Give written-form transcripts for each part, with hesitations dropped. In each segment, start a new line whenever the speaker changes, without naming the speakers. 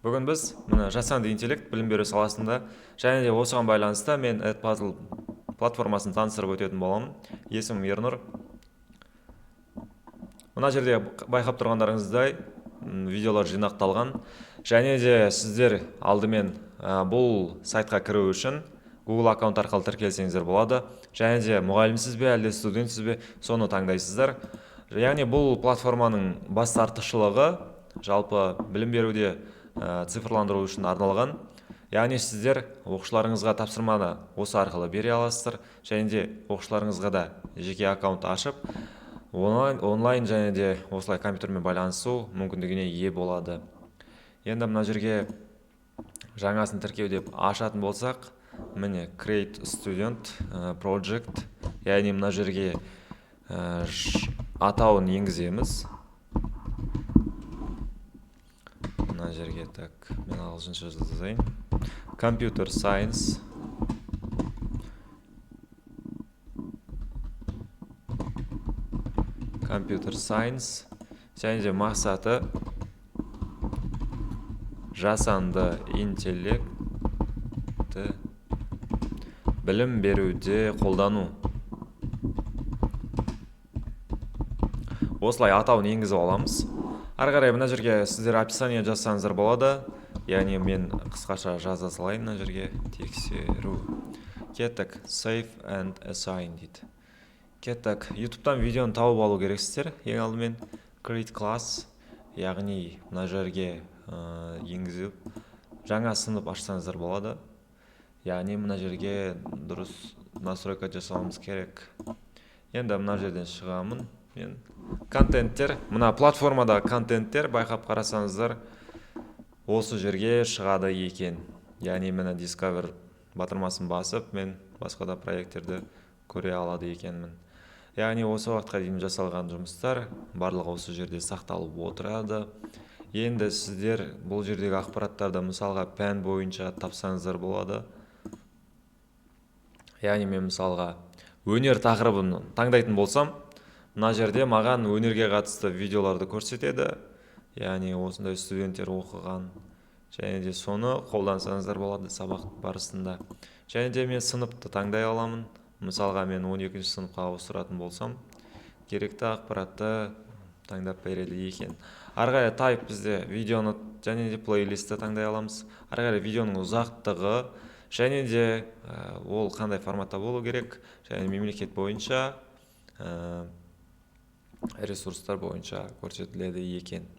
Бүгін біз мына жасанды интеллект білім беру саласында және де осыған байланысты мен Edpuzzle платформасын таныстырып өтетін боламын. Есімім Ернұр. Мына жерде байқап тұрғандарыңыздай, видеолар жинақталған. Және де сіздер алдымен бұл сайтқа кіру үшін Google аккаунт арқылы тіркелсеңіздер болады. Және де мұғалімсіз бе, әлде студентсіз бе, соны таңдайсыздар. Яғни бұл платформаның басты артықшылығы жалпы білім беруде цифрландыру үшін арналған. Яғни сіздер оқушыларыңызға тапсырманы осы арқылы бере аласыздар, және де оқушыларыңызға да жеке аккаунт ашып, онлайн және де осылай компьютермен байланысу мүмкіндігіне ие болады. Енді мына жерге жаңасын тіркеу деп ашатын болсақ, міне, Create Student Project, яғни мына жерге атауын енгіземіз. Мына жерге, так, мен ағылшынша жазайын. Computer Science. Computer Science. Және де мақсаты жасанды интеллектті білім беруде қолдану. Осылай атауын енгізіп аламыз. Ары қарай мына жерге сіздер описание жазсаңыздар болады. Яғни мен қысқаша жаза салайын мына жерге: тексеру. Кеттік, save and assign дейді. Кеттік, YouTube'тан видеоны тауып алу керексіздер. Ең алдымен create class, яғни мына жерге енгізіп жаңа сынып ашсаңыздар болады. Яғни мына жерге дұрыс настройка жасауымыз керек. Енді мына жерден шығамын мен. Контенттер, мына платформада контенттер, байқап қарасаңыздар, осы жерге шығады екен. Яғни міне, Discover батырмасын басып, мен басқа да проекттерді көре алады екенмін. Яғни осы уақытқа дейін жасалған жұмыстар барлығы осы жерде сақталып отырады. Енді сіздер бұл жердегі ақпараттарды, мысалға, пән бойынша тапсаңыздар болады. Яғни мен, мысалға, өнер тақырыбын таңдайтын болсам, мына жерде маған өнерге қатысты видеоларды көрсетеді. Яғни осындай студенттер оқыған, және де соны қолдансаңыздар болады сабақ барысында. Және де мен сыныпты таңдай аламын. Мысалға, мен 12 сыныпқа ауыстыратын болсам, керекті ақпаратты таңдап береді екен. Ары қарай type, бізде видеоны және де плейлистті таңдай аламыз. Ары қарай видеоның ұзақтығы және де ол қандай форматта болу керек, және мемлекет бойынша, ресурстар бойынша көрсетіледі екен.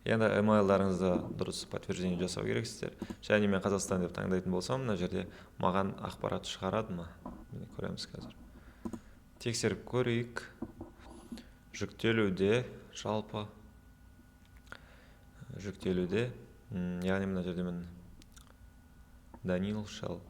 Енді email-дарыңызды дұрыс подтверждение жасау керексіздер. Және мен Қазақстан деп таңдайтын болсам, мына жерде маған ақпарат шығарады ма? Міне, көреміз қазір. Тексеріп көрейік. Жүктелуде, жалпы жүктелуде. Яғни мына жерде міне, Данил Шел,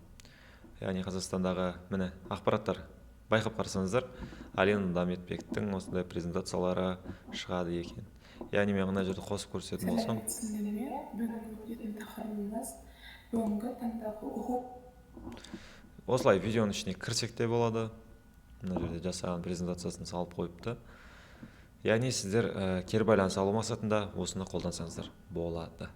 яғни Қазақстандағы, міне, ақпараттар, байқап қарасаңыздар, Алина Даметбектің осындай презентациялары шығады екен. Яғни мен мына жерде қосып көрсететін болсам,
Сәлеметсіздер ме? Бүгінгі өтетін тақырыбымыз: бүгінгі таңдағы оқу
Осылай видеоның ішіне кірсек те болады. Мына жерде жасаған презентациясын салып қойыпты. Яғни сіздер кері байланыс алу мақсатында осыны қолдансаңыздар болады.